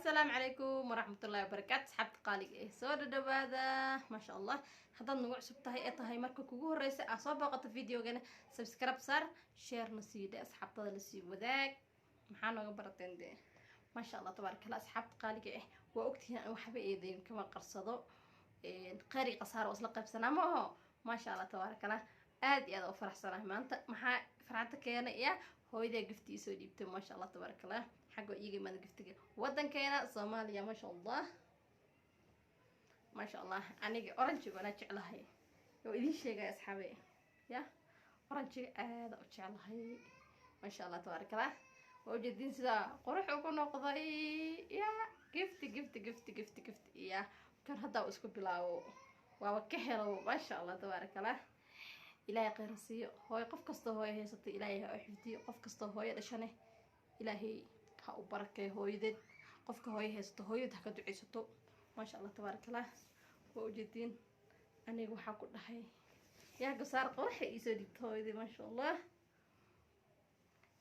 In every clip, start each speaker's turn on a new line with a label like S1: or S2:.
S1: Asalaamu calaykum waraxmatullahi wabarakaatu. Asxaabta qaaliga eh, soo dhadhawaada. Maasha Allah, haddaad nagu cusub tahay ee tahay marka kugu horeysa aa soo booqato videogana, subscribe saar, sharena sii dhe, asxaabtada la sii wadaag. Maxaa nooga barateen dee? Maasha Allah, tabaaraka Allah. Asxaabta qaaliga ah, waa ogtihiin aan waxba eedeyn kama qarsado, qari qasaar oo isla qaybsanaa ma aho. Maasha Allah, tabaaraka Allah, aad iyo aad u faraxsanahay maanta. Maxaa farxadda keenay? Ya hooyadaa gifti isoo dhiibtay. Maasha Allah, tabaaraka Allah. Xagga iiga imaada giftiga wadankeena Soomaaliya. Maasha Allah, maasha Allah. Aniga oranjiga anaa jeclahay oo idiin sheegaya, asxaabe. Ya oranjiga aada u jeclahay. Maasha Allah, tabaaraka Allah. Waa ujeediin sidaa qurux ugu noqday. Ya gifti, gifti, gifti, gifti, gifti. Ya kan haddaa isku bilaabo waaba ka helo. Maasha Allah, tabaaraka Allah. Ilaahay khayr siiyo hooyo. Qof kastoo hooyo haysata, Ilaahay ha u xifdiyo. Qof kastoo hooyo dhashane, Ilaahay ha u barakeeyo hooyadeed. Qofka hooyo haysato, hooyad ha ka duceysato. Maasha Allah, tabaaraka Allah. Waa ujeediin, aniga waxaa ku dhahay yaa gabsaar quruxa iisoo dhiibta hooyadii. Maasha Allah,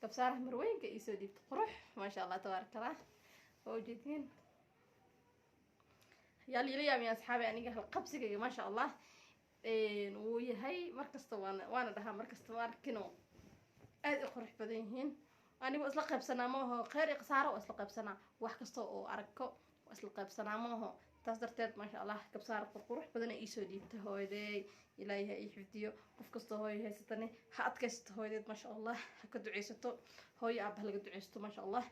S1: gabsaaraha marweynka iisoo dhiibta qurux. Maasha Allah, tabaaraka Allah. Waa ujeediin, yaa liila yaamiya, asxaabi. Aniga halqabsigayga, maasha Allah, wuu yahay markasta. Waana dhahaa markasta, ma arkino, aad u qurux badan yihiin. Aniga waa isla qaybsanaa ma aho, kheyr iyo khasaaro waa isla qaybsanaa, wax kasta oo arko waa isla qaybsanaa ma aho. Taas darteed, maasha Allah, gabsaar qurqurux badan iisoo dhiibtay hooyadeey. Ilaahay ha ii xifdiyo. Qof kastoo hooyo haysatane ha adkaysato hooyadeed. Maasha Allah, ha ka duceysato. Hooyo aabba ha laga duceysato. Maasha Allah,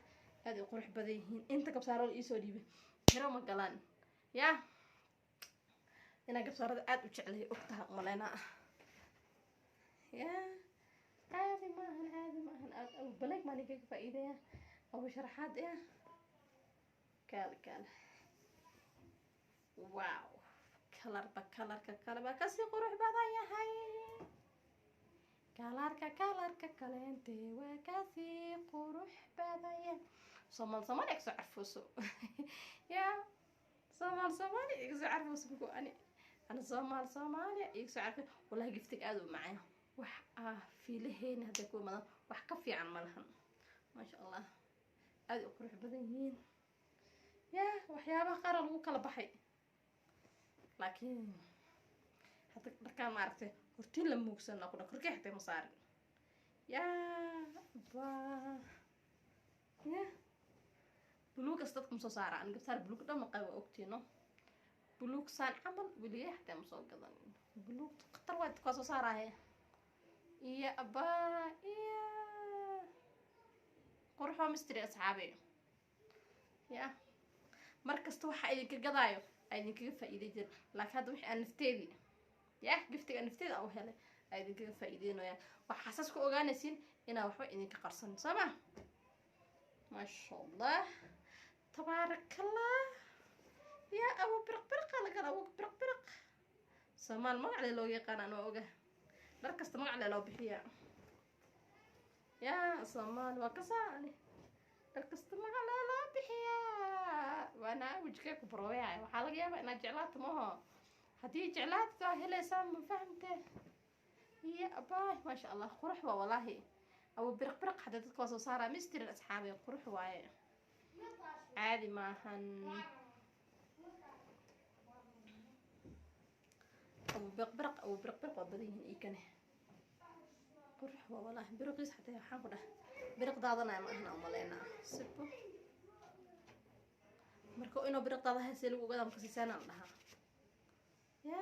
S1: aad ay qurux badan yihiin. Inta gabsaaro iisoo dhiibay tiro ma galaan. Ya inaa gabsaarada aada u jeclay ogtaha umaleynaa. Ya caadi maahan, caadi maahan. Aad abu baleeg maan kaga faa'iidaya abu sharaxaad. Ya kaale, kaale. Wow, colorba colorka kale baa kasii qurux badan yahay. Colorka colorka kaleente waa kasii qurux badan yahay. Soomaal Soomaali iga soo carfooso. Ya Soomaal Soomaali iga soo carfooso. Muku ani ana Soomaal Soomaaliya iga soo carfo. Wallahi giftig aada u macaan. Wax ah fiilaheyna hadday ku imaadaan, wax ka fiican ma lahan. Maasha Allah, aada u qurux badan yihiin. Ya waxyaabaha qaara lagu kala baxay, laakiin hadda dharkaan maaragtay hortiin la muugsan ku dha korkee xatay ma saarin. Ya ba ya buluugas dadka ma soo saara. Ani gabsaar buluug dhan ma qaba, ogtiino. Buluug saan camal weligay xataa ma soo gadanin. Buluug khatar waa dadka waa soo saaraaye. Iyo abaa iyo qurux waa mystery, asxaabe. Ya mar kasta waxa idinka gadaayo aa idinkaga faa'iiday jira, laakiin hadda wixii aan nafteedii, ya giftiga aan nafteeda aan u helay aa idinkaga faa'iideynaya. Waxaa saas ku ogaanaysiin inaan waxba idinka qarsan, soo ma? Maasha Allah, tabaarakallah. Ya abu biriq biriqa lagala, abu biriq biriq. Soomaal magac loo yaqaan anoo oga. Dhar kasta magac le loo bixiyaa. Ya Soomaali waa ka saani, dhar kasta magac le loo bixiyaa. Waana wejigee ku barooyaya. Waxaa laga yaabaa inaad jeclaato maho. Haddii jeclaatid waa helaysaa, ma fahamte? Iyo abaay, maasha Allah, qurux waa walaahi. Abu biriq biriq xataa dadka waa soo saaraa mistirin, asxaabi. Qurux waaye, caadi maahan. Abu biriq biriq, abu biriq biriq waa badan yihiin. Iikane qurux waa walaahi. Biriqiis xataa waxaan ku dhah biriq daadanaya ma ahna umaleynaa. Sibo marka inuu biriq daada heesee lagu ogaada? Marka siisaana la dhahaa ya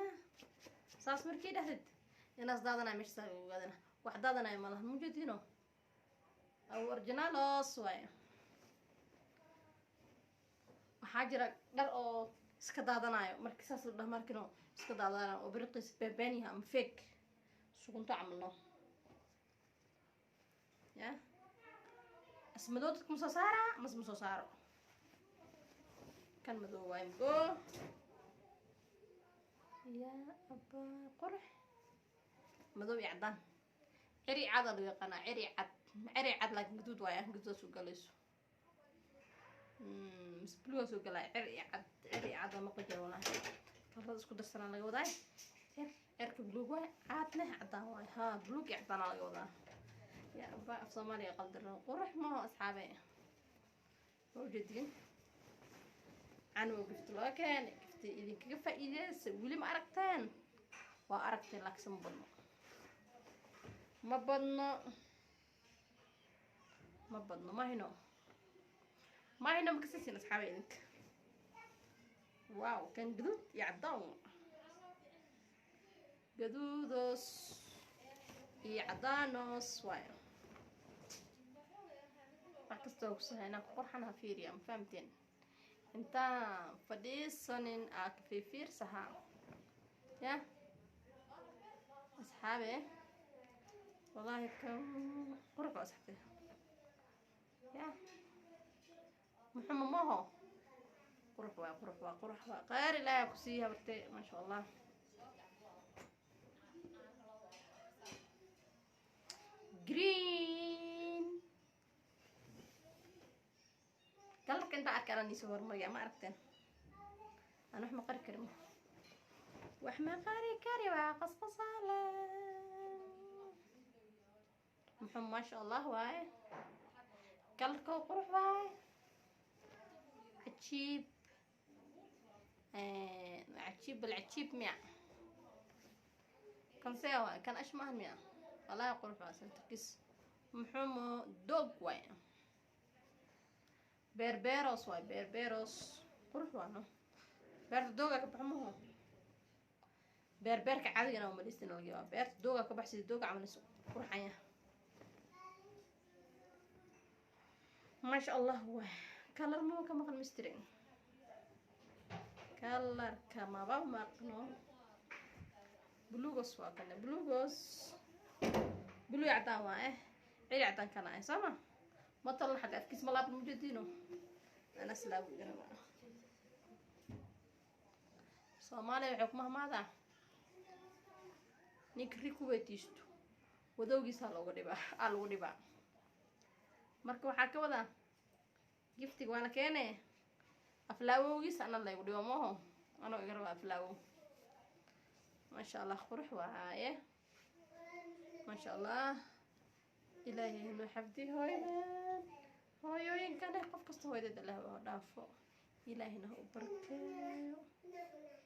S1: saas markii dhahdid inaas daadanaya meesha saa lagu ogaadana. Wax daadanaya ma lahan, mujeedino. Abu originalos waaye. Waxaa jira dhar oo iska daadanayo marki saas la dhaha, markino iska daadanayo oo biriqiis been yahay ama fake sugunto camalno. Ya asmadoo dadka ma soo saaraa mase ma soo saaro? Kan madow waay mgo. Ya aba qurux, madow iyo caddaan, ceri cad aa loo yaqaanaa. Ceri cad, ceri cad, laakiin gaduud waaya. Gaduudaa soo galayso mise buluugaa soo galaya? Cer iyo cad, cer iyo cad waa maqli jira walaahi. Kalada isku darsanaa laga wadaay. Cer cerka buluug waay, caadne caddaan waay. Ha, buluug iyo caddaanaa laga wadaa. Ya aba af Soomaaliya qaldiran. Qurux maaho, asxaabe? Waa ujeediin. Canwo gift loo keenay, gift idinkaga faa'iideysa. Weli ma aragteen? Waa aragteen, laakiinse ma badno, ma badno, ma badno. Mahino, mahino, ma kasasiin asxaaba idinka? Wow, kan gaduud iyo caddaan, gaduudos iyo caddaanos waayo. Wax kastoo kusahaynaa ku qorxanaha, fiiriya. Ma fahamteen? Intaan fadhiisanin aa ka fiirfiirsahaa ya asxaabe. Wallaahi kan qurux waa, asxaabte. Ya muxuma maho, qurux waa, qurux waa, qurux waa. Kheyr Ilaahay ku siiya habartay, maasha Allah. Green kalarka intaa arkay anaa niisoo hormariya. Ma aragteen? Aan wax ma qari karin, wax ma qari kari, waa qasqasaale. Muxuu maasha Allah waaye, kalarkoo qurux waaye, cajiib, cajiib balcajiib. Miya kan see waay? Kan ash maahan miya? Wallahi qurux waa sentarkiis. Muxuumo doog waay, beerbeeros waay, beerbeeros qurux waa. No beerta dooga ka baxo maho, beerbeerka caadigana waa malistin laga yaabaa. Beerta dooga ka bax, sida dooga camal isu qurxanya, maasha Allah waay. Kalar maba ka maqan mistrin, kalarka maba maqno. Blugos waa kana, blugos blue cadaan waaye, cili cadaan kana ah soo ma ma talan xagga afkiis ma laabna mujadiino. Ana silaabu iga rabaa. Soomaaliya waxay ku mahmaadaa, ninka ri ku weydiisto wadowgiisaa looga dhibaa, aa lagu dhibaa. Marka waxaa ka wadaa giftiga waa la keene, aflaawowgiisa ana laygu dhibo maho, anoo iga rabaa aflaawow. Maasha Allah, qurux waaye, maasha Allah. Ilaahay hanoo xafdi hooyadan, hooyooyinkane. Qof kasta hooyadeed Allah ha dhaafo, Ilaahayna ha u barkeeyo.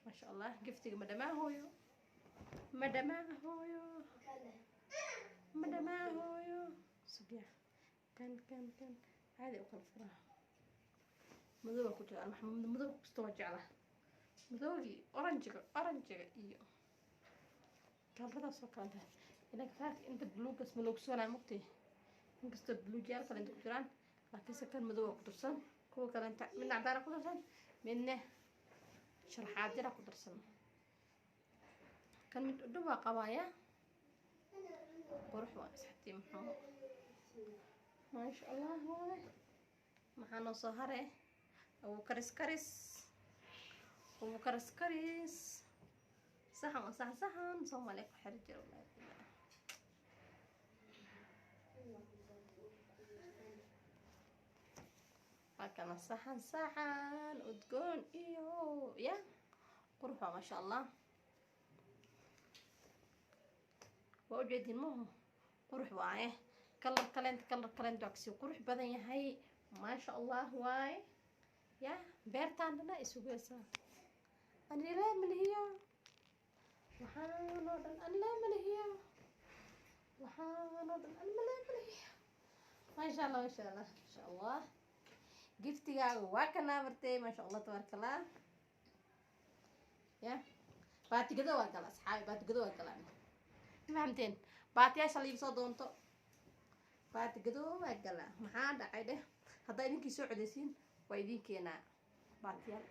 S1: Maasha Allah, giftiga ma dhamaa hooyo, ma dhamaa hooyo, ma dhamaa hooyo. Sugya kan kan kan caadi u kala furaa. Madowga ku jira, madow kasta waa jeclaa, madowgii, oranjiga, oranjiga iyo kalaradaas oo kalenta. Inaga faarka inta buluugas ma loogu soonaa mugtay, inkastoo buluugyaal kale inta ku jiraan, laakiinse kan madowga ku darsan, kuwa kalenta midna cadaana ku darsan, midna sharxaad yara ku darsan. Kan mid u dhow waa qabaaya, qurux waa asxabtii. Muxuu maasha Allah waay. Maxaa noo soo hare? Abu karis karis, abu karis karis, saxan waa saxan, saxan Soomaaliya ku xiri jira. Wallahi billahi waa kana saxan, saxan udgoon iyo ya qurux waa, maasha Allah. Waa ujeedin maho, qurux waaye. Kalar kaleenta, kalar kaleenta waa kasii qurux badan yahay, maasha Allah waaye. Ya beertaan dhana isugeysaa, anilaa malihiyo waxaan oo dhan, anilaa malihiyo waxaan oo dhan, anilaa malihiyo. Maasha Allah, maasha Allah, maasha Allah. Giftigaaga waa kanaa bartay, maasha Allah, tabaaraka Allah. Ya baatigado waa gala asxaabi, baatigado waa galaan, ma fahamteen? Baatiyaasha la iibsoo doonto, baatigado waa gala. Maxaa dhacay dheh? Haddaa idinkii soo codeysiin waa idin keenaa baatiyaal.